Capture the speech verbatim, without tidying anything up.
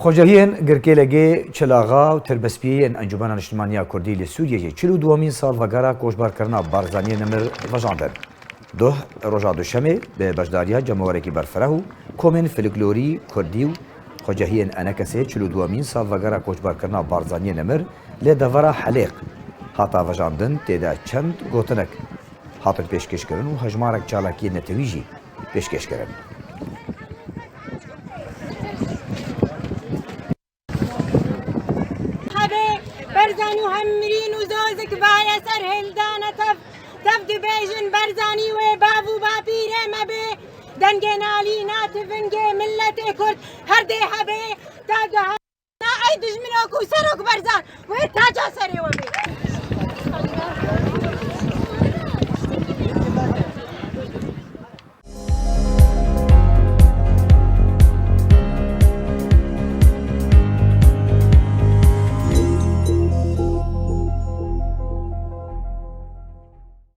Xwecehiyên Girkêlegê, Çilaxa û Tirbespiyê yên Encûmena Niştimaniya Kurdî li Sûriyeyê çil û duwemîn salvegera koçberkirina Barzaniyê Nemir vejandin. Duh, roja Duşemê, bi beşdariya cemawerekî berfireh û komên folklorî kurdî û xwecehiyên ENKSê çil û duwemîn salvegera koçberkirina Barzaniyê Nemir li devera Helêq hata vejandin, tê de çend gotinek hatin pêşkêşkirin û hejmarek çalakiyên netewî jî pêşkêşkirin. Hebê Berzan û Hemrîn û Zozik vaye ser hildane tev, tev dibêjin Berzanî wê bav û bapîrê me bê. Dengê nalîna tivingê milletê Kurd her dê hebê ta geha. Ey dijmino ku serok Berzan wê taca serê we bê.